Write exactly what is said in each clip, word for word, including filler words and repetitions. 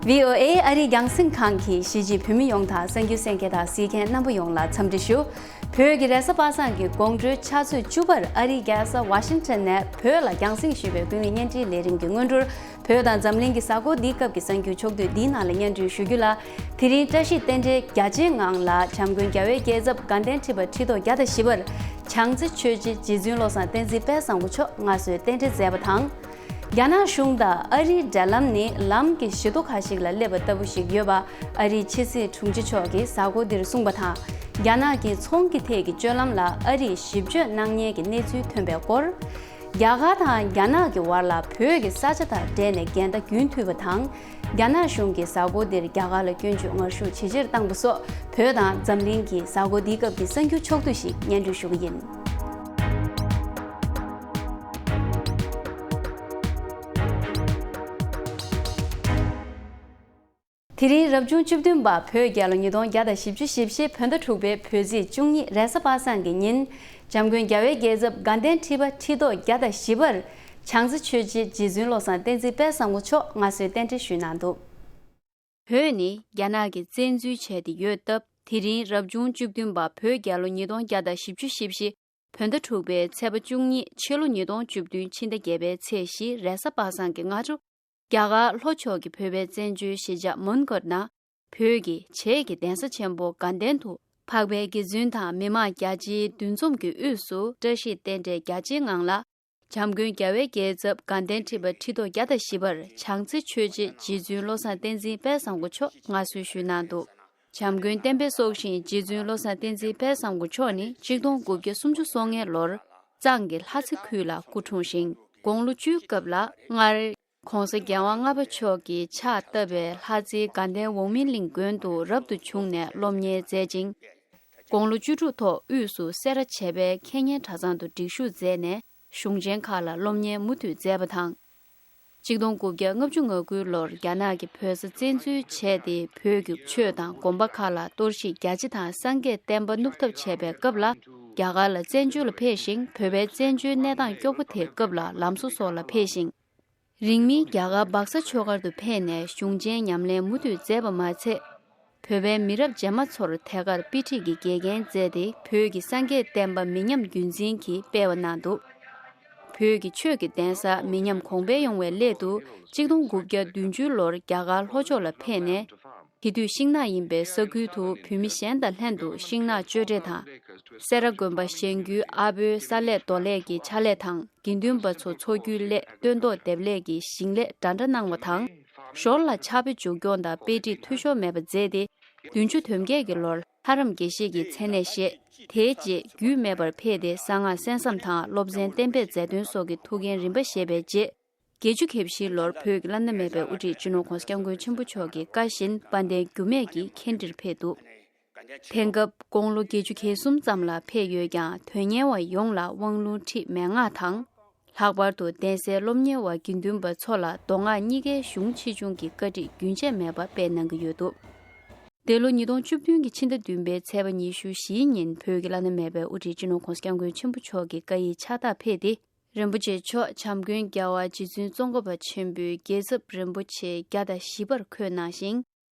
བྷི་ཨོ་ཨེ་ཨ་རིའི་རྒྱང་སྲིང་ཁང་གིས་གཞིས་བྱེས་བོད་མི་ཡོངས་དང་གསར་འགྱུར་གསན་མཁན་དང་གཟིགས་མཁན་རྣམ་པ་ཡོངས་ལ་འཚམས་འདྲི་ཞུ། བོད་ཀྱི་རེས་གཟའ་པ་སངས་ཀྱི་དགོང་དྲོའི་ཆུ་ཚོད་བཅུ་པར་ཨ་རིའི་རྒྱལ་ས་ཝ་ཤིང་ཊོན་ནས་བོད་ལ་རྒྱང་སྲིང་ཞུས་པའི་ཀུན་གླེང་བརྙན་འཕྲིན་ལས་རིམ་གྱི་སྔོན་འགྲོར། བོད་དང་འཛམ་གླིང་གི་གཟའ་འཁོར་འདིའི་སྐབས་ཀྱི་གསར་འགྱུར་ཕྱོགས་བསྡུས་འདིའི་ནང་ལ་སྙན་སྒྲོན་ཞུ་རྒྱུ་ལ། དེ་རིང་བཀྲ་ཤིས་རྟེན་འབྲེལ་རྒྱ་ཆེའི་ངང་ལ་བྱམས་མགོན་རྒྱལ་བའི་རྒྱལ་ཚབ་དགའ་ལྡན་ཁྲི་པ་ཁྲི་ཐོག་བརྒྱ་དང་བཞི་པར་བྱང་རྩེ་ཆོས་རྗེ་རྗེ་བཙུན་བློ་བཟང་བསྟན་འཛིན་དཔལ་བཟང་པོ་མཆོག་མངའ་གསོལ་རྟེན་འབྲེལ་མཛད་པ་དང་། རྒྱ་ནག་གཞུང་དང་ཨ་རིའི་འབྲེལ་ལམ་ནི་ལམ་གྱི་བཞི་མདོ་ཁ་ཞིག་ལ་སླེབས་པ་ལྟ་བུ་ཞིག་ཡོད་པ་ཨ་རིའི་ཕྱི་སྲིད་དྲུང་ཆེ་མཆོག་གིས་གཟའ་འཁོར་འདིར་གསུངས་པ་དང་། རྒྱ་ནག་གིས་ཚོང་གི་ཐད་ཀྱི་སྤྱོད་ལམ་ལ་ཨ་རིས་ཞིབ་དཔྱོད་གནང་མཁན་གྱི་གནས་ཚུལ་ཐོན་པའི་སྐོར། རྒྱ་གར་དང་རྒྱ་ནག་གི་བར་ལ་བོད་ཀྱི་ས་ཆ་དང་འབྲེལ་ནས་འགལ་ཟླ་རྒྱུན་མཐུད་པ་དང་། རྒྱ་ནག་གཞུང་གིས་གཟའ་འཁོར་འདིར་རྒྱ་གར་ལ་སྐྱོན་བརྗོད་ངར་ཤུགས་ཇེ་ཆེར་བཏང་པ་སོགས་བོད་དང་འཛམ་གླིང་གི་གཟའ་འཁོར་འདིའི་སྐབས་ཀྱི་གསར་འགྱུར་ཕྱོགས་བསྡུས་ཤིག་སྙན་སྒྲོན་ཞུ་གི་ཡིན། དེ་རིང་རབ་བྱུང་བཅུ་བདུན་པ་བོད་རྒྱལ་ལོ་ཉིས་སྟོང་བརྒྱ་དང་བཞི་བཅུ་ཞེ་བཞི་བོད་ཟླ་དྲུག་པའི་བོད་ཚེས་བཅུ་གཉིས་རེས་གཟའ་པ་སངས་ཀྱི་ཉིན། བྱམས་མགོན་རྒྱལ་བའི་རྒྱལ་ཚབ་དགའ་ལྡན་ཁྲི་པ་ཁྲི་ཐོག་བརྒྱ་དང་བཞི་པར་བྱང་རྩེ་ཆོས་རྗེ་རྗེ་བཙུན་བློ་བཟང་བསྟན་འཛིན་དཔལ་བཟང་པོ་མཆོག་མངའ་གསོལ་རྟེན་འབྲེལ་ཞུས་གནང་འདུག། བོད་ནི་རྒྱ་ནག་གིས་བཙན་འཛུལ་བྱས་ཏེ་ཡོད་སྟབས། དེ་རིང་རབ་བྱུང་བཅུ་བདུན་པ་བོད་རྒྱལ་ལོ་ཉིས་སྟོང་བརྒྱ་དང་བཞི་བཅུ་ཞེ་བཞི་བོད་ཟླ་དྲུག་པའི་ཚེས་པ་བཅུ་གཉིས་ཕྱི་ལོ་ཉིས་སྟོང་བཅུ་བདུན་ཕྱི་ཟླ་བརྒྱད་པའི་ཚེས་བཞི་རེས་གཟའ་པ་སངས་ཀྱི་སྔ་དྲོ། རྒྱ་གར་ལྷོ་ཕྱོགས་ཀྱི་བོད་པའི་བཙན་བྱོལ་གཞིས་ཆགས་མོན་གྷོ་ནང་། བོད་ཀྱི་བྱེས་ཀྱི་གདན་ས་ཆེན་པོ་དགའ་ལྡན་དུ། འཕགས་པའི་དགེ་བཙུན་དང་མི་མང་རྒྱ་ཆེའི་འདུ་འཛོམས་ཀྱི་དབུས་སུ། བཀྲ་ཤིས་རྟེན་འབྲེལ་རྒྱ་ཆེའི་ངང་ལ། བྱམས་མགོན་རྒྱལ་བའི་རྒྱལ་ཚབ་དགའ་ལྡན་ཁྲི་པ་ཁྲི་ཐོག་བརྒྱ་དང་བཞི་པར་བྱང་རྩེ་ཆོས་རྗེ་རྗེ་བཙུན་བློ་བཟང་བསྟན་འཛིན་དཔལ་བཟང་པོ་མཆོག་མངའ་གསོལ་ཞུས་གནང་འདུག། བྱམས་མགོན་བསྟན་པའི་སྲོག་ཤིང་རྗེ་བཙུན་བློ་བཟང་བསྟན་འཛིན་དཔལ་བཟང་པོ་མཆོག་ནི་གཅིག་སྟོང་དགུ་བརྒྱ་སུམ་ཅུ་སོ་ལྔའི་ལོར་གཙང་གི་ལྷ་རྩེ་ཁུལ་ལ་སྐུ་འཁྲུངས་ཤིང་། དགུང་ལོ་བཅུའི་སྐབས་ལ་སྔར་༧གོང་ས་༧རྒྱལ་དབང་ལྔ་པ་མཆོག་གིས་ཕྱག་བཏབ་པའི་ལྷ་རྩེའི་དགའ་ལྡན་འོག་མིན་གླིང་དགོན་དུ་རབ་ཏུ་བྱུང་ནས་སློབ་གཉེར་མཛད་ཅིང་། དགུང་ལོ་བཅུ་དྲུག་ཐོག་དབུས་སུ་སེ་ར་བྱེས་པའི་མཁས་སྙན་གྲྭ་ཚང་དུ་སྒྲིག་ཞུགས་མཛད་ནས། གཞུང་ཆེན་ཁག་ལ་སློབ་གཉེར་མུ་མཐུད་མཛད་པ་དང་། ཆིག་སྟོང་དགུ་བརྒྱ་ལྔ་བཅུ་ང་དགུའི་ལོར་རྒྱ་ནག་གིས་བོད་ས་བཙན་འཛུལ་བྱས་ཏེ། བོད་ཀྱི་ཆོས་དང་དགོན་པ་ཁག་ལ་གཏོར་བཤིག་རྒྱ་ཆེ་དང་། སངས་རྒྱས་བསྟན་པ་བསྣུབ་ཐབས་བྱས་པའི་སྐབས་ལ། རྒྱ་གར་ལ་བཙན་བྱོལ་ལ་ཕེབས་ཤིང་། བོད་པའི་བཙན་བྱོལ་གནས་སྟངས་སྐྱོ་པོ་དེའི་སྐབས་ལ་ལམ་བཟོ་སོགས་ལ་ཕེབས་ཤིང་། རིང་མིན་རྒྱ་གར་སྦག་ས་ཆོས་སྒར་དུ་ཕེབས་ནས་གཞུང་ཆེན་ཉམས་ལེན་མུ་མཐུད་མཛད་པ་མ་ཚད། བོད་པའི་མི་རབས་རྗེས་མ་ཚོར་ཐད་ཀར་དཔེ་ཁྲིད་ཀྱི་དགེ་རྒན་མཛད་དེ། བོད་ཀྱི་སངས་རྒྱས་བསྟན་པ་མི་ཉམས་རྒྱུན་འཛིན་གྱིས་སྤེལ་བ་གནང་འདུག། བོད་ཀྱི་ཆོས་ཀྱི་གདན་ས་མི་ཉམས་གོང་འཕེལ་ཡོང་བའི་སླད་དུ། ཆིག་སྟོང་དགུ་བརྒྱ་བདུན་ཅུ་ལོར་རྒྱ་གར་ལྷོ་ཕྱོགས་ལ་ཕེབས་ནས། དེ་དུས་ཤིང་ནགས་ཡིན་པའི་ས་ཁུལ་དུ་བོད་མི་གཞན་དང་ལྷན་དུ་ཤིང་ནགས་གཅོད་འབྲེག་དང་། སེ་ར་དགོན་པ་བཞེངས་རྒྱུའི་ཨ་བོའི་ས་ལས་རྡོ་ལས་ཀྱི་ཕྱག་ལས་དང་། དགེ་འདུན་པ་ཚོ་འཚོ་རྒྱུའི་སླད་སྟོན་ཐོག་འདེབས་ལས་ཀྱི་ཞིང་ལས་འདྲ་འདྲ་གནང་བ་དང་། ཞོར་ལ་ཕྱག་དཔེ་མཇུག་སྐྱོང་དང་དཔེ་ཁྲིད་འཐུས་ཤོར་མེད་པ་མཛད་དེ། བདུན་ཅུ་དོན་བརྒྱད་ཀྱི་ལོར་ལྷ་རམས་དགེ་བཤེས་ཀྱི་མཚན་གནས་བཞེས། དེའི་རྗེས་རྒྱུད་སྨད་པར་ཕེབས་ཏེ། གསང་སྔགས་གསན་བསམ་དང་སློབ་ཚན་གཏན་འབེབས་མཛད་དོན་སོགས་ཀྱི་ཐུགས་འགན་རིམ་པ་བཞེས་པའི་རྗེས། བརྒྱད་ཅུ་གྱ་བཞི་ལོར་བོད་ཀྱི་བླ་ན་མེད་པའི་དབུ་ཁྲིད་སྤྱི་ནོར་༧གོང་ས་༧སྐྱབས་མགོན་ཆེན་པོ་མཆོག་གི་བཀའ་བཞིན་དཔལ་ལྡན་རྒྱུད་སྨད་ཀྱི་མཁན་ཁྲིར་ཕེབས་འདུག། དེང་སྐབས་དགུང་ལོ་བརྒྱད་ཅུ་གྱ་གསུམ་ཙམ་ལ་ཕེབས་ཡོད་ཀྱང་། དོན་གཉེར་བ་ཡོངས་ལ་དབང་ལུང་ཁྲིད་མན་ངག་དང་། ལྷག་པར་དུ་གདན་སའི་སློབ་གཉེར་བ་དགེ་འདུན་པ་ཚོ་ལ་མདོ་སྔགས་གཉིས་ཀའི་གཞུང་ཆེ་ཆུང་གི་བཀའ་ཁྲིད་རྒྱུན་ཆད་མེད་པར་སྤེལ་གནང་གི་ཡོད་འདུག། འདས་ལོ་ཉིས་སྟོང་བཅུ་བདུན་གྱི་ཕྱི་ཟླ་བདུན་པའི་ཚེས་པ་ཉི་ཤུ་བཞིའི་ཉིན། བོད་ཀྱི་བླ་ན་མེད་པའི་དབུ་ཁྲིད་སྤྱི་ནོར་༧གོང་ས་༧སྐྱབས་མགོན་ཆེན་པོ་མཆོག་གི་བཀའ་ཡིག་ཕྱག་རྟགས་ཕེབས་ཏེ། རིན་པོ་ཆེ་མཆོག་བྱམས་མགོན་རྒྱལ་བ་རྗེ་བཙུན་ཙོང་ཁ་པ་ཆེན་པོའི་རྒྱལ་ཚབ་རིན་པོ་ཆེ་བརྒྱ་དང་བཞི་པར་འཁོད་གནང་ཞིང་།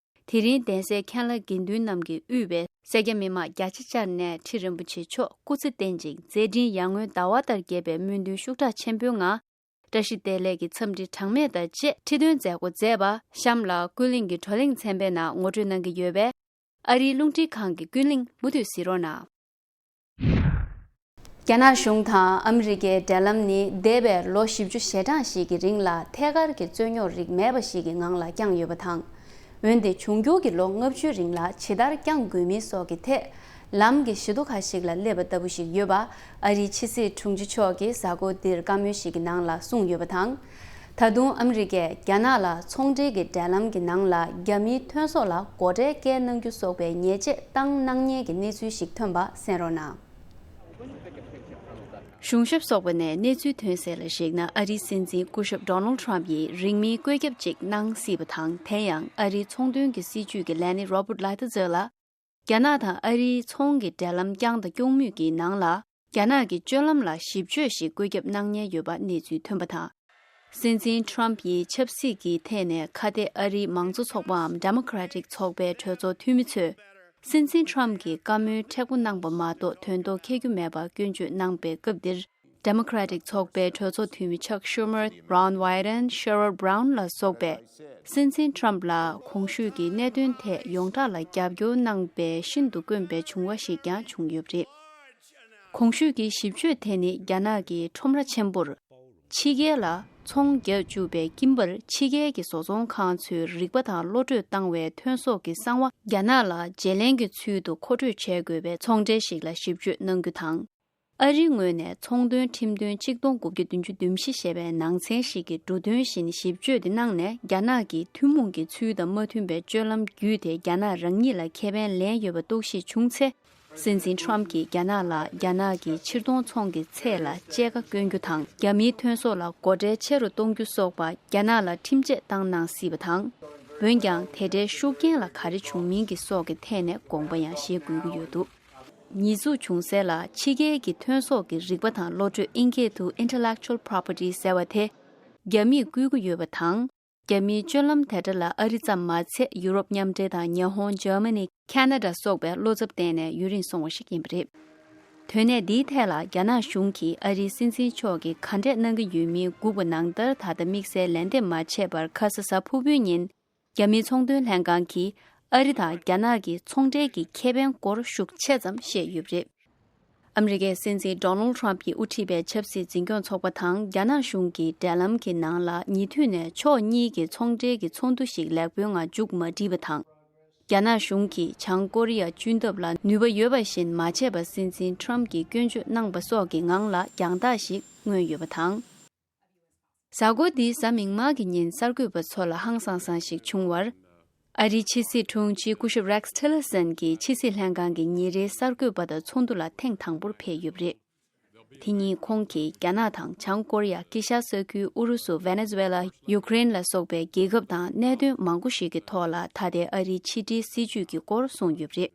དེ་རིང་གདན་སའི་མཁན་བླ་དགེ་འདུན་རྣམས་ཀྱིས་དབུས་པའི་སེར་སྐྱ་མི་མང་བརྒྱ་ཆ་བཅར་ནས་ཁྲི་རིན་པོ་ཆེ་མཆོག་སྐུ་ཚེ་བརྟན་ཅིང་མཛད་འཕྲིན་ཡར་ངོའི་ཟླ་བ་ལྟར་རྒྱས་པའི་སྨོན་འདུན་ཤུགས་དྲག་ཆེན་པོའི་ངང་། བཀྲ་ཤིས་བདེ་ལེགས་ཀྱི་འཚམས་འདྲི་གྲངས་མེད་དང་བཅས་ཁྲི་འདོན་མཛད་སྒོ་མཛད་པ། གཤམ་ལ་ཀུན་གླེང་གི་བགྲོ་གླེང་ཚན་པའི་ནང་ངོ་སྤྲོད་གནང་གི་ཡོད་པས། ཨ་རིའི་རླུང་འཕྲིན་ཁང་གི་ཀུན་གླེང་མུ་མཐུད་གཟིགས་རོགས་གནང་། རྒྱ་ནག་གཞུང་དང་ཨ་མི་རི་ཀའི་འབྲེལ་ལམ་ནི་འདས་པའི་ལོ་བཞི་བཅུ་ཞེ་གྲངས་ཤིག་གི་རིང་ལ་ཐད་ཀར་གྱི་རྩོད་རྙོག་རིགས་མེད་པ་ཞིག་གི་ངང་ལ་བསྐྱངས་ཡོད་པ་དང་། འོན་ཏེ་འབྱུང་འགྱུར་གྱི་ལོ་ལྔ་བཅུའི་རིང་ལ་ཇི་ལྟར་བསྐྱང་དགོས་མིན་སོགས་ཀྱི་ཐད་ལམ་གྱི་བཞི་མདོ་ཁ་ཞིག་ལ་སླེབས་པ་ལྟ་བུ་ཞིག་ཡོད་པ་ཨ་རིའི་ཕྱི་སྲིད་དྲུང་ཆེ་མཆོག་གིས་གཟའ་འཁོར་འདིར་བཀའ་མོལ་ཞིག་གི་ནང་ལ་གསུངས་ཡོད་པ་དང་། ད་དུང་ཨ་མི་རི་ཀས་རྒྱ་ནག་ལ་ཚོང་འབྲེལ་གྱི་འབྲེལ་ལམ་གྱི་ནང་ལ་རྒྱ་མིའི་ཐོན་ཟོག་ལ་སྒོ་ཁྲལ་བཀལ་གནང་རྒྱུ་སོགས་པའི་ཉེས་ཆད་བཏང་གནང་མཁན་གྱི་གནས་ཚུལ་ཞིག་ཐོན་པ་གསན་རོགས་གནང་། གཞུང་ཞབས་སོགས་པ་ནས་གནས་ཚུལ་ཐོན་གསལ་ལ་གཞིགས་ན། ཨ་རིའི་སྲིད་འཛིན་སྐུ་ཞབས་ཌོ་ནལ་ཊམ་ཡིས་རིང་མིན་བཀོད་ཁྱབ་ཅིག་གནང་སྲིད་པ་དང་། དེ་ཡང་ཨ་རིའི་ཚོང་དོན་གྱི་སྲིད་ཇུས་ཀྱི་ལས་སྣེ་རོ་བརྟ་ལའི་ཐ་ཛར་ལ། རྒྱ་ནག་དང་ཨ་རིའི་ཚོང་གི་འབྲེལ་ལམ་བསྐྱངས་དང་སྐྱོང་མུས་ཀྱི་ནང་ལ། རྒྱ་ནག་གི་སྤྱོད་ལམ་ལ་ཞིབ་དཔྱོད་ཞིག་བཀོད་ཁྱབ་གནང་ཉེན་ཡོད་པ་གནས་ཚུལ་ཐོན་པ་དང་། སྲིད་འཛིན་ཁྲོམ་ཡི་ཆབ་སྲིད་ཀྱི་ཐད་ནས་ཁ་གཏད་ཨ་རིའི་མང་གཙོ་ཚོགས་པའམ་Democratic་ཚོགས་པའི་གྲོས་ཚོགས་འཐུས་མི་ཚོས། སྲིད་འཛིན་ཁྲོམ་གྱིས་བཀའ་མོལ་མཁྲེགས་པོ་གནང་པ་མ་གཏོགས་དོན་ཐོག་འཁེལ་རྒྱུ་མེད་པར་སྐྱོན་བརྗོད་གནང་པའི་སྐབས་འདིར། Democratic་ཚོགས་པའི་གྲོས་ཚོགས་འཐུས་མི་Chuck Schumer། Ron Wyden། Sherrod Brown་ལ་སོགས་པས། སྲིད་འཛིན་ཁྲོམ་ལ་གོང་ཞུས་ཀྱི་གནད་དོན་ཐད་ཡོངས་གྲགས་ལ་རྒྱབ་སྐྱོར་གནང་པའི་ཤིན་ཏུ་དཀོན་པའི་བྱུང་བ་ཞིག་ཀྱང་བྱུང་ཡོད་པ་རེད། གོང་ཞུས་ཀྱི་ཞིབ་བརྗོད་དེ་ནི་རྒྱ་ནག་གི་ཁྲོམ་ར་ཆེན་པོར། ཕྱི་རྒྱལ་ལ་ཚོང་རྒྱག་བཅུག་པའི་སྐྱིན་པར་ཕྱི་རྒྱལ་གྱི་བཟོ་ཚོང་ཁང་ཚོའི་རིག་པ་དང་བློ་གྲོས་བཏང་བའི་ཐོན་ཟོག་གི་གསང་བ་རྒྱ་ནག་ལ་བརྗེ་ལེན་གྱི་ཚུལ་དུ་མཁོ་སྤྲོད་བྱེད་དགོས་པའི་ཚོང་འབྲེལ་ཞིག་ལ་ཞིབ་བརྗོད་གནང་རྒྱུ་དང་། ཨ་རིའི་ངོས་ནས་ཚོང་དོན་ཁྲིམས་དོན་གཅིག་སྟོང་དགུ་བརྒྱ་བདུན་ཅུ་དོན་བཞི་ཞེས་པའི་ནང་ཚན་ཞིག་གི་འབྲུ་དོན་བཞིན་ཞིབ་བརྗོད་དེ་གནང་ནས། རྒྱ་ནག་གིས་ཐུན་མོང་གི་ཚུལ་དང་མ་མཐུན་པའི་སྤྱོད་ལམ་བརྒྱུད་དེ་རྒྱ་ནག་རང་ཉིད་ལ་ཁེ་ཕན་ལེན་ཡོད་པ་རྟོགས་གཞི་བྱུང་ཚེ། སྲིད་འཛིན་ཁྲོམ་གྱིས་རྒྱ་ནག་ལ་རྒྱ་ནག་གི་ཕྱིར་གཏོང་ཚོང་གི་ཚད་ལ་བཅད་ཁ་བསྐྱོན་རྒྱུ་དང་། རྒྱ་མིའི་ཐོན་ཟོག་ལ་སྒོ་ཁྲལ་ཆེ་རུ་གཏོང་རྒྱུ་སོགས་པ་རྒྱ་ནག་ལ་ཁྲིམས་ཆད་བཏང་གནང་སྲིད་པ་དང་། འོན་ཀྱང་དེ་འདྲའི་ཤུགས་རྐྱེན་ལ་ག་རེ་བྱུང་མིན་གྱི་སོགས་ཀྱི་ཐད་ནས་དགོངས་པ་ཡང་བཞེས་དགོས་ཀྱི་ཡོད་འདུག་ཉེས་འཛུགས་བྱུང་སའི་ལ་ཕྱི་རྒྱལ་གྱི་ཐོན་ཟོག་གི་རིག་པ་དང་བློ་གྲོས། ཨིན་སྐད་དུ་Intellectual Property ཟེར་བ་དེ་རྒྱ་མིས་བསྐུལ་གྱི་ཡོད་པ་དང་། རྒྱ་མིའི་སྤྱོད་ལམ་དེ་འདྲ་ལ་ཨ་རི་ཙམ་མ་ཚད་ཡུ་རོབ་མཉམ་འབྲེལ་དང་ཉི་ཧོང་། ཇར་མ་ནི། ཁ་ན་ཌ་སོགས་པས་བློ་འཚབ་བསྟན་ནས་ཡུན་རིང་སོང་བ་ཞིག་ཡིན་པ་རེད། དོན་གནད་འདིའི་ཐད་ལ་རྒྱ་ནག་གཞུང་གིས་ཨ་རིའི་སྲིད་འཛིན་མཆོག་གིས་ག་འདྲས་གནང་གི་ཡོད་མིན་སྒུག་པ་ནང་ལྟར་ད་ལྟ་དམིགས་བསལ་ལན་འདེབས་མ་བྱས་པར། ཁ་ས་གཟའ་ཕུར་བུའི་ཉིན། རྒྱ་མིའི་ཚོང་དོན་ལྷན་ཁང་གིས་ཨ་རི་དང་རྒྱ་ནག་གི་ཚོང་འབྲེལ་གྱི་ཁེ་ཕན་སྐོར་ཤུགས་ཆེ་ཙམ་བཤད་ཡོད་པ་རེད། ཨ་མི་རི་ཀའི་སྲིད་འཛིན་Donald Trump ཡིས་དབུ་ཁྲིད་པའི་ཆབ་སྲིད་འཛིན་སྐྱོང་ཚོགས་པ་དང་རྒྱ་ནག་གཞུང་གི་འབྲེལ་ལམ་གྱི་ནང་ལ་ཉེ་དུས་ནས་ཕྱོགས་གཉིས་ཀྱི་ཚོང་འབྲེལ་གྱི་ཚོགས་འདུ་ཞིག་ལེགས་པོའི་ངང་མཇུག་མ་སྒྲིལ་བ་དང་། རྒྱ་ནག་གཞུང་གིས་བྱང་ཀོ་རི་ཡ་གཅུན་ཐབས་ལ་ནུས་པ་ཡོད་པ་བཞིན་མ་བྱས་པར་སྲིད་འཛིན་Trump གྱིས་སྐྱོན་བརྗོད་གནང་པ་སོགས་ཀྱི་ངང་ལ་རྒྱང་ཐག་ཞིག་མངོན་ཡོད་པ་དང་། གཟའ་འཁོར་འདིའི་གཟའ་མིག་དམར་གྱི་ཉིན་གསར་འགོད་པ་ཚོ་ལ་ཧང་སང་སང་ཞིག་བྱུང་བར། ཨ་རིའི་ཕྱི་སྲིད་དྲུང་ཆེ་སྐུ་ཞབས་Rex Tillerson གྱིས་ཕྱི་སྲིད་ལྷན་ཁང་གི་ཉིན་རེའི་གསར་འགོད་པ་དང་ཚོགས་འདུ་ལ་ཐེངས་དང་པོར་ཕེབས་ཡོད་པ་རེད། དེ་ཉིན་ཁོང་གིས་རྒྱ་ནག་དང་བྱང་ཀོ་རི་ཡ། དཀྱིལ་ཤར་ས་ཁུལ། ཨུ་རུ་སུ། ཝེ་ནེ་ཛུ་ཝེ་ལ། ཡུཀ་རེན་ལ་སོགས་པའི་རྒྱལ་ཁབ་དང་གནད་དོན་མང་པོ་ཞིག་གི་ཐོག་ལ་ད་ལྟའི་ཨ་རིའི་ཕྱི་འབྲེལ་སྲིད་ཇུས་ཀྱི་སྐོར་གསུངས་ཡོད་པ་རེད།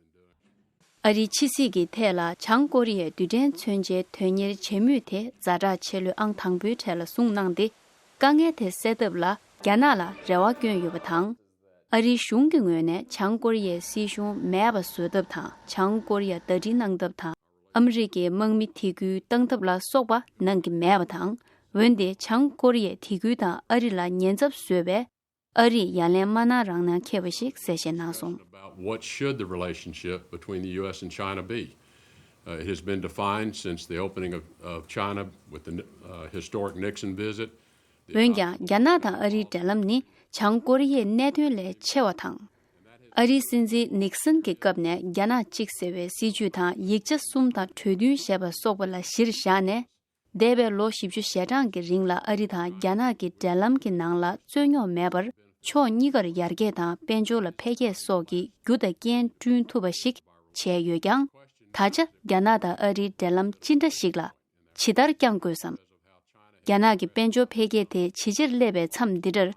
ཨ་རིའི་ཕྱི་སྲིད་ཀྱི་ཐད་ལ་བྱང་ཀོ་རི་ཡའི་རྡུལ་ཕྲན་མཚོན་ཆའི་དོན་གཉེར་བྱེད་མུས་དེ་ཛ་དྲག་ཆེ་ལོས་ཨང་དང་པོའི་གྲས་ལ་བཟུང་གནང་སྟེ། དཀའ་ངལ་དེ་སེལ་ཐབས་ལ་རྒྱ་ནག་ལ་རེ་བ་བསྐྱོན་ཡོད་པ་དང་། ཨ་རིའི་གཞུང་གི་ངོས་ནས་བྱང་ཀོ་རི་ཡའི་སྲིད་གཞུང་མེད་པ་བཟོ་ཐབས་དང་། བྱང་ཀོ་རི་ཡ་ཟླ་སྒྲིལ་གནང་ཐབས་དང་། ཨ་མི་རི་ཀའི་དམག་མི་དད་གུས་བཏང་ཐབས་ལ་སོགས་པ་གནང་གི་མེད་པ་དང་། འོན་ཏེ་བྱང་ཀོ་རི་ཡའི་དད་གུས་དང་ཨ་རི་ལ་ཉེན་ཚབས་བཟོས་པས། ཨ་རིས་ཡ་ལན་མ་གནང་རང་གནང་འཁེལ་བ་ཞིག་གསལ་བཤད་གནང་སོང་། About what should the relationship between the U S and China be? Uh, it has been defined since the opening of, of China with the uh, historic Nixon visit. འོན་ཀྱང་རྒྱ་ནག་དང་ཨ་རིའི་འབྲེལ་ལམ་ནི་བྱང་ཀོ་རི་ཡའི་གནད་དོན་ལས་ཆེ་བ་དང་། ཨ་རིའི་སྲིད་འཛིན་ནིག་སན་གྱི་སྐབས་ནས་རྒྱ་ནག་གཅིག་ཟེར་བའི་སྲིད་ཇུས་དང་ཡིག་ཆ་གསུམ་དང་གྲོས་མཐུན་ཞེས་པ་སོགས་པ་ལ་གཞིར་བཞག་ནས། འདས་པའི་ལོ་བཞི་བཅུ་ཞེ་གྲངས་ཀྱི་རིང་ལ་ཨ་རི་དང་རྒྱ་ནག་གི་འབྲེལ་ལམ་གྱི་ནང་ལ་རྩོད་རྙོག་མེད་པར་ཕྱོགས་གཉིས་ཀར་ཡར་རྒྱས་དང་དཔལ་འབྱོར་ལ་འཕེལ་རྒྱས་སོགས་ཀྱི་རྒྱུ་དང་རྐྱེན་བསྐྲུན་ཐུབ་པ་ཞིག་བྱས་ཡོད་ཀྱང་། ད་ཆ་རྒྱ་ནག་དང་ཨ་རིའི་འབྲེལ་ལམ་ཅི་འདྲ་ཞིག་ལ་ཇི་ལྟར་བསྐྱང་དགོས་སམ། རྒྱ་ནག་གི་དཔལ་འབྱོར་འཕེལ་རྒྱས་དེ་ཇེ་ཆེར་སླེབས་པའི་མཚམས་འདི་འདྲར།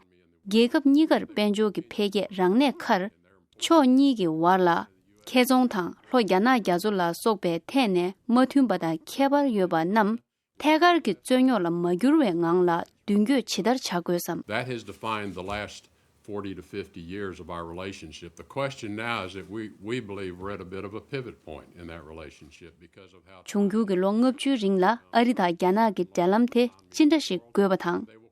རྒྱལ་ཁབ་གཉིས་ཀར་དཔལ་འབྱོར་གྱི་འཕེལ་རྒྱས་རང་གནས་ཁར། ཕྱོགས་གཉིས་ཀྱི་བར་ལ་ཁེ་བཙོང་དང་ལྷོ་རྒྱ་ནག་རྒྱ་མཚོ་ལ་སོགས་པའི་ཐད་ནས་མ་མཐུན་པ་དང་ཁྱད་པར་ཡོད་པ་རྣམས། ཐད་ཀར་གྱི་རྩོད་རྙོག་ལ་མ་འགྱུར་བའི་ངང་ལ་མདུན་སྐྱོད་ཇི་ལྟར་བྱ་དགོས་སམ། That has defined the last forty to fifty years of our relationship. The question now is that we, we believe we're at a bit of a pivot point in that relationship because of how. འབྱུང་འགྱུར་གྱི་ལོ་ལྔ་བཅུའི་རིང་ལ་ཨ་རི་དང་རྒྱ་ནག་གི་འབྲེལ་ལམ་དེ་ཅི་འདྲ་ཞིག་དགོས་པ་དང་།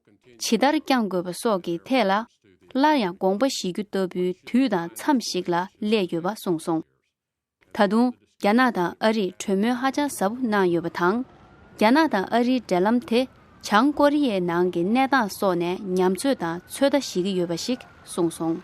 ཇི་ལྟར་བསྐྱང་དགོས་པ་སོགས་ཀྱི་ཐད་ལ། སླར་ཡང་དགོངས་པ་བཞེས་རྒྱུ་ལྟ་བུའི་དུས་དང་མཚམས་ཤིག་ལ་སླེབས་ཡོད་པ་གསུངས་སོང་། ད་དུང་རྒྱ་ནག་དང་ཨ་རིས་གྲོས་མོལ་ཧ་ཅང་ཟབ་པོ་གནང་ཡོད་པ་དང་། རྒྱ་ནག་དང་ཨ་རིའི་འབྲེལ་ལམ་དེ་བྱང་ཀོ་རི་ཡའི་ནང་གི་གནས་སྟངས་སོགས་ནས་ཉམས་ཚོད་དང་ཚོད་ལྟ་བྱེད་ཀྱི་ཡོད་པ་ཞིག་གསུངས་སོང་།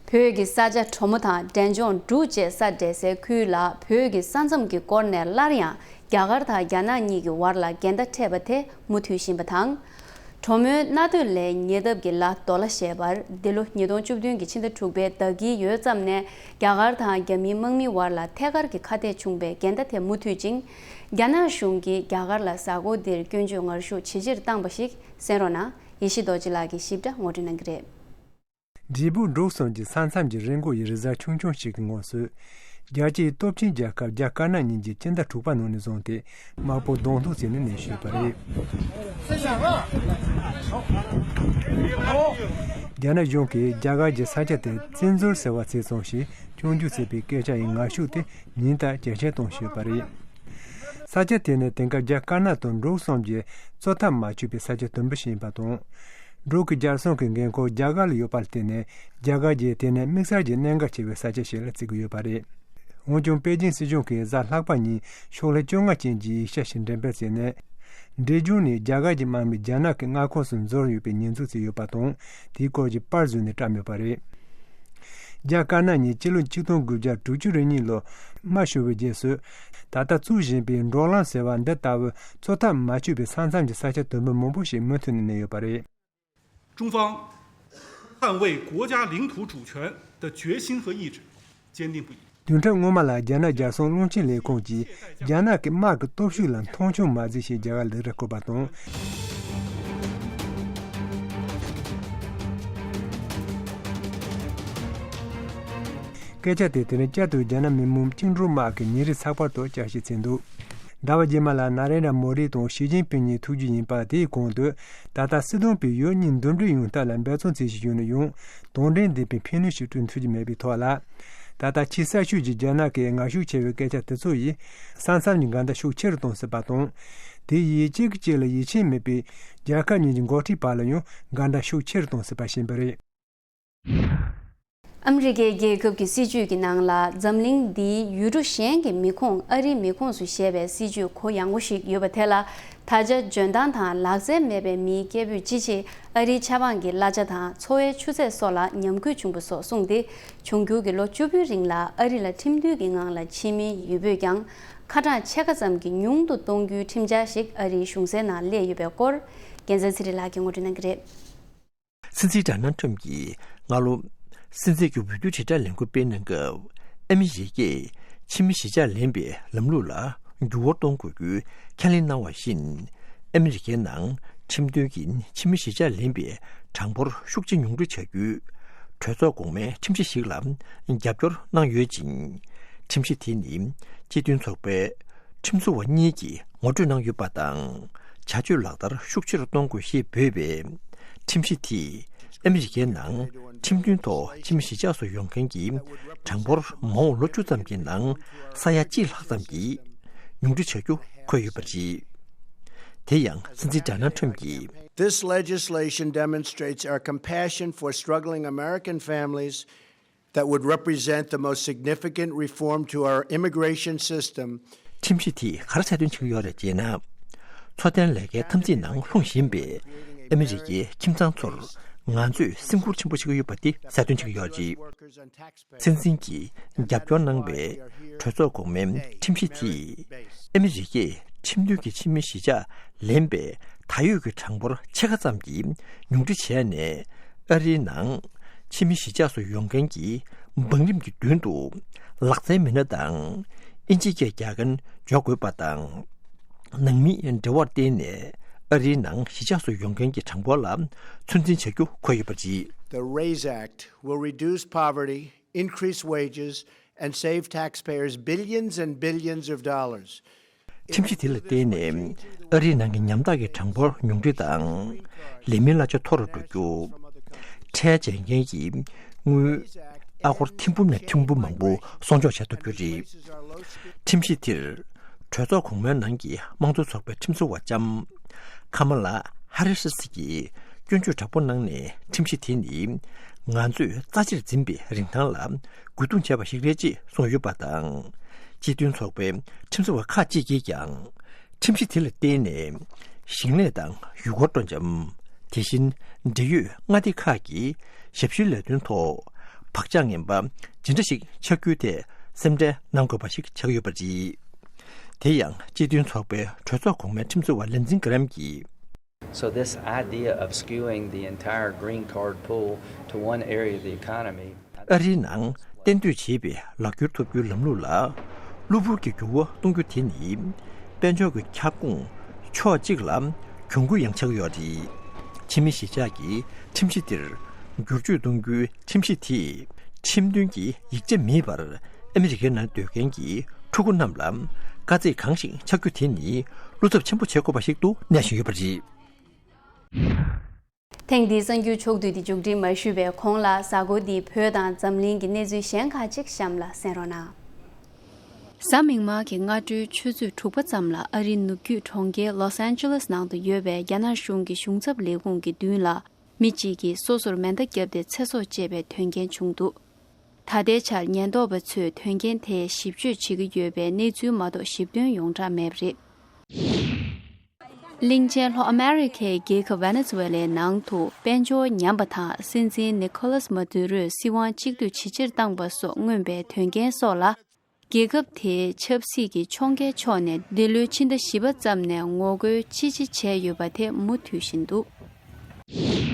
བོད་ཀྱི་ས་ཆ་གྲོ་མོ་དང་འབྲས་ལྗོངས་འབྲུག་བཅས་ས་འདྲ་སའི་ཁུལ་ལ་བོད་ཀྱི་ས་མཚམས་ཀྱི་སྐོར་ནས་སླར་ཡང་རྒྱ་གར་དང་རྒྱ་ནག་གཉིས་ཀྱི་བར་ལ་འགལ་ཟླ་འཕྲད་པ་དེ་མུ་མཐུད་བཞིན་པ་དང་། གྲོ་མོའི་གནའ་སྟོད་ལའི་ཉེ་འདབས་ཀྱི་ལ་དོ་ལ་ཞེས་པར་འདི་ལོ་ཉིས་སྟོང་བཅུ་བདུན་གྱི་ཕྱི་ཟླ་དྲུག་པའི་ཟླ་དཀྱིལ་ཡོལ་ཙམ་ནས་རྒྱ་གར་དང་རྒྱ་མིའི་དམག་མིའི་བར་ལ་ཐད་ཀར་གྱི་ཁ་གཏད་བྱུང་བའི་འགལ་ཟླ་དེ་མུ་མཐུད་ཅིང་། རྒྱ་ནག་གཞུང་གིས་རྒྱ་གར་ལ་གཟའ་འཁོར་འདིར་སྐྱོན་བརྗོད་ངར་ཤུགས་ཇེ་ཆེར་བཏང་བ་ཞིག་གསན་རོགས་གནང་། ཡེ་ཤེས་རྡོ་རྗེ་ལགས་ཀྱིས་ཞིབ་ཕྲ་ངོ་སྤྲོད་གནང་གི་རེད། འབྲས་སྤུངས་འབྲུག་གསུམ་གྱི་ས་མཚམས་ཀྱི་རི་མགོ་ཡི་རི་གཟར་ཆུང་ཆུང་ཞིག་གི་ངོས་སུ། རྒྱལ་སྤྱིའི་སྟོབས་ཆེན་རྒྱལ་ཁབ་རྒྱ་དཀར་ནག་གཉིས་ཀྱིས་སྤྱི་ཟླ་དྲུག་པ་ནང་ནས་བཟུང་སྟེ་དམག་དཔུང་གདོང་ཐུག་བྱས་ནས་གནོན་ཤོད་པ་རེད། རྒྱ་ནག་གཞུང་གིས་རྒྱ་གར་གྱི་ས་ཆ་དེར་བཙན་འཛུལ་ཟེར་བ་ཚིག་ཙམ་ཞིག་སྐྱོན་བརྗོད་བྱས་པའི་སྐད་ཆ་ཡི་ངར་ཤུགས་དེ་ཉིན་ལྟར་ཇེ་ཆེར་གཏོང་བཞིན་ཡོད་པ་རེད། ས་ཆ་དེ་ནི་དེང་སྐབས་རྒྱ་དཀར་ནག་དང་འབྲུག་གསུམ་གྱི་རྩོད་ཐབས་མ་ཆོད་པའི་ས་ཆ་དུམ་བུ་ཞིག་ཡིན་པ་དང་། འབྲུག་གི་རྒྱལ་སྲུང་གི་འགན་ཁུར་རྒྱ་གར་ལ་ཡོད་པར་བརྟེན་ནས་རྒྱ་གར་གྱིས་དེ་ནི་དམིགས་བསལ་གྱི་གནད་འགག་ཆེ་བའི་ས་ཆ་ཞིག་ལ་བརྩི་གི་ཡོད་པ་རེད། འོན་ཀྱང་པེ་ཅིང་སྲིད་གཞུང་གིས་གཟའ་ལྷག་པ་ཉིན་ཤོག་ལྷེ་བཅོ་ལྔ་ཅན་གྱི་ཡིག་ཆ་ཞིག་འགྲེམས་སྤེལ་བྱས་ནས། འབྲས་ལྗོངས་ནས་རྒྱ་གར་གྱི་དམག་མི་རྒྱ་ནག་གི་མངའ་ཁོངས་སུ་འཛུལ་ཡོད་པའི་ཉེས་འཛུགས་བྱས་ཡོད་པ་དང་། དེའི་སྐོར་གྱི་པར་བཟོས་ནས་བཀྲམ་ཡོད་པ་རེད། རྒྱ་དཀར་ནག་གཉིས་སྤྱི་ལོ་ཆིག་སྟོང་དགུ་བརྒྱ་དྲུག་ཅུ་རེ་གཉིས་ལོར་དམག་ཤོར་བའི་རྗེས་སུ། ད་ལྟ་བཙུགས་བཞིན་པའི་བགྲོ་གླེང་ཟེར་བ་འདི་ལྟ་བུ་རྩོད་ཐབས་མ་ཆོད་པའི་ས་མཚམས་ཀྱི་ས་ཆ་དུམ་བུ་མང་པོ་ཞིག་མུ་མཐུད་ནས་གནས་ཡོད་པ་རེད། 中方捍卫国家领土主权的决心和意志坚定不移。 བདུན་ཕྲག་སྔོན་མ་ལ་རྒྱ་ནག་རྒྱལ་སྲུང་བློན་ཆེན་ལས་ཁུངས་ཀྱིས་རྒྱ་ནག་གི་དམག་གི་སྟོབས་ཤུགས་ལ་མཐོང་ཆུང་མ་མཛད་ཞེས་རྒྱ་གར་ལ་རེ་སྐུལ་བ་དང་། སྐད་ཆ་དེ་དེ་རིང་བསྐྱར་དུ་རྒྱ་ནག་མི་དམངས་བཅིངས་འགྲོལ་དམག་གི་ཉིན་རེའི་ཚགས་པར་ཐོག་བསྐྱར་ཞིབ་བྱས་འདུག་ཟླ་བ་རྗེས་མ་ལ་ན་རེན་དྲ་མོ་རི་དང་ཞི་ཅིན་ཕིང་གཉིས་ཐུག་རྒྱུ་ཡིན་པ། དེའི་གོང་དུ་ད་ལྟ་སྲིད་དོན་པས་ཡུལ་གཉིས་འདུམ་འགྲིག་ཡོང་ཐབས་ལ་འབད་བརྩོན་བྱེད་བཞིན་ཡོད་ན་ཡང་དོན་འབྲས་ལྡན་པའི་ཕན་ནུས་ཤིག་བསྐྲུན་ཐུབ་ཀྱི་མེད་པའི་ཐོག་ལ། ད་ལྟ་ཕྱི་ས་ཤོད་ཀྱི་རྒྱ་ནག་གི་ངར་ཤུགས་ཆེ་བའི་སྐད་ཆ་དེ་ཚོ་ཡིས་ས་མཚམས་ཀྱི་འགལ་ཟླ་ཤུགས་ཆེ་རུ་གཏོང་སྲིད་པ་དང་། དེ་ཡིས་གཅིག་གིས་གཅིག་ལ་ཡིད་ཆེས་མེད་པའི་རྒྱལ་ཁབ་གཉིས་ཀྱི་འགོ་ཁྲིད་བར་ལ་ཡང་འགལ་ཟླ་ཤུགས་ཆེ་རུ་གཏོང་སྲིད་པ་ཤེས་པ་རེད། ཨ་མི་རི་ཀའི་རྒྱལ་ཁབ་ཀྱི་སྲིད་ཇུས་ཀྱི་ནང་ལ་འཛམ་གླིང་འདིའི་ཡུལ་གྲུ་གཞན་གྱི་མི་ཁོངས་ཨ་རིའི་མི་ཁོངས་སུ་བཞེས་པའི་སྲིད་ཇུས་གུ་ཡངས་པོ་ཞིག་ཡོད་པ་དེ་ལ་ད་ཆ་འཇོན་ཐང་དང་ལག་རྩལ་མེད་པའི་མིའི་སྐད་འབོད་ཅི་ཆེ། ཨ་རིའི་ཆབ་འབངས་ཀྱི་གླ་ཆ་དང་འཚོ་བའི་ཆུ་ཚད་སོགས་ལ་ཉམས་རྒུད་བྱུང་བ་སོགས་གསུངས་ཏེ། འབྱུང་འགྱུར་གྱི་ལོ་བཅུ་པོའི་རིང་ལ་ཨ་རི་ལ་ཁྲིམས་མཐུན་གྱི་ངང་ལ་ཕྱི་མིའི་ཡུལ་པོས་ཀྱང་ཁ་གྲངས་ཕྱེད་ཀ་ཙམ་གྱིས་ཉུང་དུ་གཏོང་རྒྱུའི་ཁྲིམས་འཆར་ཞིག་ཨ་རིའི་གཞུང་སྲིད་ནང་སླེབས་ཡོད་པའི་སྐོར། རྒྱལ་མཚན་ཚེ་རིང་ལགས་ཀྱིས་ངོ་སྤྲོད་གནང་གི་རེད། སྲིད་འཛིན་ཌོ་ནལ་ཁྲམ་གྱིས་སྔ་ལོ། སྲིད་འཛིན་གྱི་འོས་བསྡུ་དྲིལ་བསྒྲགས་ལས་འགུལ་སྤེལ་གནང་སྐབས། ཨ་མི་རི་ཀས་ཕྱི་མི་གཞིས་ཆགས་ལེན་པའི་ལམ་ལུགས་ལ་འགྱུར་བ་གཏོང་དགོས་རྒྱུའི་ཁས་ལེན་གནང་བ་བཞིན། ཨ་མི་རི་ཀའི་ནང་ཁྲིམས་མཐུན་གྱི་ཕྱི་མི་གཞིས་ཆགས་ལེན་པའི་གྲངས་འབོར་ཤུགས་ཆེ་ཉུང་འཕྲི་བྱ་རྒྱུའི་གྲོས་ཚོགས་གོང་མའི་ཁྲིམས་གཞི་ཞིག་ལ་རྒྱབ་སྐྱོར་གནང་ཡོད་ཅིང་། ཁྲིམས་གཞི་དེ་ནི་སྤྱི་མཐུན་ཚོགས་པའི་ཁྲིམས་བཟོ་བ་གཉིས་ཀྱིས་ངོ་སྤྲོད་གནང་ཡོད་པ་དང་། བྱ་སྤྱོད་ལག་བསྟར་ཤུགས་ཆེ་རུ་གཏོང་དགོས་ཞེས་འབོད་པའི་ཁྲིམས་གཞི་དེས་ཨ་མི་རི་ཀའི་ནང་ཁྲིམས་མཐུན་ཐོག་ཕྱི་མི་གཞིས་ཆགས་སུ་ཡོང་མཁན་གྱི་གྲངས་འབོར་མ་འོངས་ལོ་བཅུ་ཙམ་གྱི་ནང་ས་ཡ་གཅིག་ལྷག་ཙམ་གྱིས་ཉུང་འཕྲི་བྱ་རྒྱུ་འཁོད་ཡོད་པ་རེད། དེ་ཡང་སྲིད་འཛིན་ཌོ་ནལ་ཁྲམ་གྱིས། This legislation demonstrates our compassion for struggling American families that would represent the most significant reform to our immigration system. ཁྲིམས་གཞི་དེས་ག་རེ་གསལ་སྟོན་བྱེད་ཀྱི་ཡོད་རེད་ཅེ་ན། འཚོ་རྟེན་ལས་ཀའི་འཐབ་འཛིང་ནང་ལྷུང་བཞིན་པའི་ཨ་མི་རི་ཀའི་ཁྱིམ་ཚང་ཚོར་ང་ཚོས་སེམས་ཁུར་ཆེན་པོ་བྱེད་ཀྱི་ཡོད་པ་དེ་གསལ་སྟོན་བྱེད་ཀྱི་ཡོད་རེད། སྲིད་འཛིན་གྱིས་རྒྱབ་སྐྱོར་གནང་བའི་གྲོས་ཚོགས་གོང་མའི་ཁྲིམས་གཞི་དེས་ཨ་མི་རི་ཀས་ཁྲིམས་མཐུན་གྱི་ཕྱི་མི་གཞིས་ཆགས་ལེན་པའི་ད་ཡོད་ཀྱི་གྲངས་འབོར་ཕྱེད་ཀ་ཙམ་གྱིས་ཉུང་འཕྲི་བྱས་ནས། ཨ་རིའི་ནང་ཕྱི་མི་གཞིས་ཆགས་སུ་ཡོང་མཁན་གྱི་བང་རིམ་གྱི་མདུན་དུ་ལག་རྩལ་མི་སྣ་དང་ཨིན་ཇི་སྐད་རྒྱག་མཁན་འཇོག་དགོས་པ་དང་། ནང་མིའི་འབྲེལ་བར་བརྟེན་ནས་ཨ་རིའི་ནང་གཞིས་ཆགས་སུ་ཡོང་མཁན་གྱི་གྲངས་འབོར་ལ་ཚོད་འཛིན་བྱ་རྒྱུ་འཁོད་ཡོད་པ་རེད། The RAISE Act will reduce poverty, increase wages, and save taxpayers billions and billions of dollars. ཁྲིམས་གཞི་དེ་ལ་བརྟེན་ནས་ཨ་རིའི་ནང་གི་ཉམ་ཐག་གི་གྲངས་འབོར་ཉུང་འཕྲི་དང་། ལས་མིའི་གླ་ཆ་མཐོ་རུ་འགྲོ་རྒྱུ། ཁྲལ་འཇལ་མཁན་གྱི་དངུལ་ཨ་སྒོར་ཐེར་འབུམ་ནས་ཐེར་འབུམ་མང་པོ་སྲུང་སྐྱོབ་བྱ་ཐུབ་རྒྱུ་རེད། ཁྲིམས་གཞི་དེར་གྲོས་ཚོགས་གོང་མའི་ནང་གི་དམངས་གཙོ་ཚོགས་པའི་ཁྲིམས་བཟོ་བ་ལྕམ་ཁ་མ་ལ་ཧ་རི་སི་གིས་སྐྱོན་བརྗོད་དྲག་པོ་གནང་ནས། ཁྲིམས་གཞི་དེ་ནི་ང་ཚོས་རྩ་ཆེར་འཛིན་པའི་རིན་ཐང་ལ་རྒོལ་རྡུང་བྱས་པ་ཞིག་རེད་ཅེས་གསུངས་ཡོད་པ་དང་། སྤྱི་མཐུན་ཚོགས་པའི་ཁྲིམས་བཟོ་བ་ཁག་ཅིག་གིས་ཀྱང་། ཁྲིམས་གཞི་དེ་ལ་བརྟེན་ནས་ཞིང་ལས་དང་ཡུལ་སྐོར་སྤྲོ་འཆམ། དེ་བཞིན་འབྲེལ་ཡོད་མངའ་སྡེ་ཁག་གི་ཞབས་ཞུའི་ལས་དོན་ཐོག་བག་ཆགས་ངན་པ་ཇི་འདྲ་ཞིག་ཆགས་རྒྱུའི་ཐད་སེམས་ཁྲལ་གནང་དགོས་པ་ཞིག་ཆགས་ཡོད་པ་རེད། དེ་ཡང་སྤྱི་མཐུན་ཚོགས་པའི་གྲོས་ཚོགས་གོང་མའི་ཁྲིམས་བཟོ་བ་ལིན་ཛིན་གྷི་རམ་གྱིས། So this idea of skewing the entire green card pool to one area of the economy. ཨ་རིའི་ནང་གཏན་སྡོད་བྱེད་པའི་ལག་འཁྱོར་ཐོབ་རྒྱུའི་ལམ་ལུགས་ལ་གློ་བུར་གྱི་འགྱུར་བ་གཏོང་རྒྱུ་དེ་ནི། དཔལ་འབྱོར་གྱི་ཁྱབ་ཁོངས་ཕྱོགས་གཅིག་ལ་གྱོང་གུན་ཡང་ཆགས་ཡོད་རེད། ཕྱི་མི་གཞིས་ཆགས་ཀྱི་ཁྲིམས་གཞི་དེར་བསྒྱུར་བཅོས་གཏོང་རྒྱུའི་ཁྲིམས་གཞི་དེས་ཁྲིམས་མཐུན་གྱི་ཡིག་ཆ་མེད་པར་ ཨ་མི་རི་ཀའི་ནང་སྡོད་མཁན་གྱི་ཕྲུ་གུ་རྣམས་ལ་དཀའ་ཚེགས་གང་ཞིག་ཆགས་རྒྱུ་དེ་ནི་བློ་འཚབ་ཆེན་པོ་བྱེད་དགོས་པ་ཞིག་ཏུ་གནས་བཞིན་ཡོད་པ་རེད། ཐེངས་འདིའི་གསར་འགྱུར་ཕྱོགས་བསྡུས་འདི་མཇུག་སྒྲིལ་མ་ཞུས་པའི་གོང་ལ། གཟའ་འཁོར་འདིའི་བོད་དང་འཛམ་གླིང་གི་གནས་ཚུལ་གཞན་ཁག་ཅིག་གཤམ་ལ་གསན་རོགས་གནང་། གཟའ་མིག་དམར་གྱི་སྔ་དྲོའི་ཆུ་ཚོད་དྲུག་པ་ཙམ་ལ་ཨ་རིའི་ནུབ་རྒྱུད་གྲོང་ཁྱེར་ལོས་ཨན་ཇེ་ལེས་ནང་དུ་ཡོད་པའི་རྒྱ་ནག་གཞུང་གི་གཞུང་ཚབ་ལས་ཁུངས་ཀྱི་མདུན་ལ། མི་གཅིག་གིས་སོ་སོར་མེ་མདའ་བརྒྱབ་སྟེ་ཚེ་སྲོག་བཅད་པའི་དོན་རྐྱེན་བྱུང་འདུག། ད་ལྟའི་ཆར་ཉེན་རྟོག་པ་ཚོས་དོན་རྐྱེན་དེ་ཞིབ་དཔྱོད་བྱེད་ཀྱི་ཡོད་པའི་གནས་ཚུལ་མ་གཏོགས་ཞིབ་དོན་ཡོངས་གྲགས་མེད་པ་རེད། གླིང་ཆེན་ལྷོ་ཨ་མེ་རི་ཁའི་རྒྱལ་ཁབ་ཝེ་ནེ་ཛུ་ཝེ་ལའི་ནང་དུ་དཔལ་འབྱོར་ཉམས་པ་དང་སྲིད་འཛིན་ནི་ཁོ་ལཱས་མ་དུ་རོས་སྲིད་དབང་གཅིག་སྡུད་ཇེ་ཆེར་བཏང་པ་སོགས་མངོན་པའི་དོན་རྐྱེན་སོགས་ལ། རྒྱལ་ཁབ་དེའི་ཆབ་སྲིད་ཀྱི་ཕྱོགས་འགལ་ཕྱོགས་ནས་འདི་ལོའི་ཕྱི་ཟླ་བཞི་པ་ཙམ་ནས་ངོ་རྒོལ་ཅི་ཆེ་བྱས་ཡོད་པ་དེ་མུ་མཐུད་བཞིན་འདུག།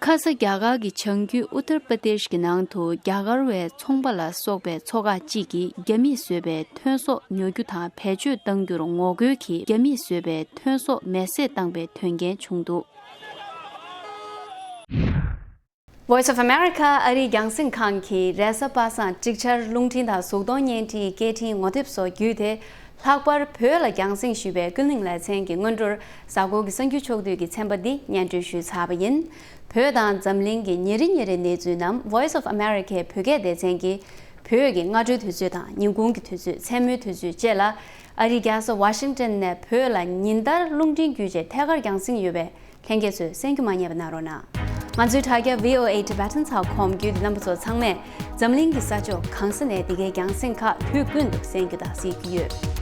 ཁ་ས་རྒྱ་གར་གྱི་བྱང་རྒྱུད་ཨུ་ཏར་པ་དེཤ་གི་ནང་དུ་རྒྱ་གར་བའི་ཚོང་པ་ལ་སོགས་པའི་ཚོ་ཁག་ཅིག་གིས་རྒྱ་མིས་བཟོས་པའི་ཐོན་ཟོག་ཉོ་རྒྱུ་དང་བེད་སྤྱོད་གཏང་རྒྱུར་ངོ་རྒོལ་གྱིས་རྒྱ་མིས་བཟོས་པའི་ཐོན་ཟོག་མེ་བསྲེགས་བཏང་པའི་དོན་རྐྱེན་བྱུང་འདུག། Voice of America ཨ་རིའི་རྒྱང་སྲིང་ཁང་གིས་རེས་གཟའ་པ་སངས་ཀྲིག་ཆར་རླུང་འཕྲིན་དང་གཟུགས་མཐོང་བརྙན་འཕྲིན་སྐད་འཕྲིན་ངོ་དེབ་སོགས་བརྒྱུད་དེ། ལྷག་པར་བོད་ལ་རྒྱང་སྲིང་ཞུས་པའི་ཀུན་གླེང་ལེ་ཚན་གྱི་སྔོན་འགྲོར། གཟའ་འཁོར་གྱི་གསར་འགྱུར་ཕྱོགས་བསྡུས་ཀྱི་ཚན་པ་འདི་སྙན་སྒྲོན་ཞུས་ཚར་བ་ཡིན། བོད་དང་འཛམ་གླིང་གི་ཉིན་རེ་ཉིན་རེའི་གནས་ཚུལ་རྣམས་Voice of Americaའི་བོད་སྐད་སྡེ་ཚན་གྱི་བོད་ཀྱི་སྔ་དྲོའི་དུས་ཚོད་དང་ཉིན་གུང་གི་དུས་ཚོད། མཚན་མོའི་དུས་ཚོད་བཅས་ལ། ཨ་རིའི་རྒྱལ་ས་ཝ་ཤིང་ཏོན་ནས་བོད་ལ་ཉིན་ལྟར་རླུང་འཕྲིན་བརྒྱུད་བྱས་ཐད་ཀར་རྒྱང་སྲིང་ཡོད་པས། ལྷན་རྒྱས་ཚོས་གསན་རྒྱུ་མ་བསྙེལ་བ་གནང་རོགས་གནང་། ང་ཚོའི་དྲ་རྒྱ་V O A Tibetan ཚགས་ཁོམ་བརྒྱུད་དེ་རྣམ་པ་ཚོ་ཚང་མས་འཛམ་གླིང་གི་ས་ཕྱོགས་གང་ས་ནས་འདི་གའི་རྒྱང་སྲིང་ཁག་དུས་ཀུན་ཏུ་གསན་རྒྱུ་དང་གཟིགས་རྒྱུ་ཡོད།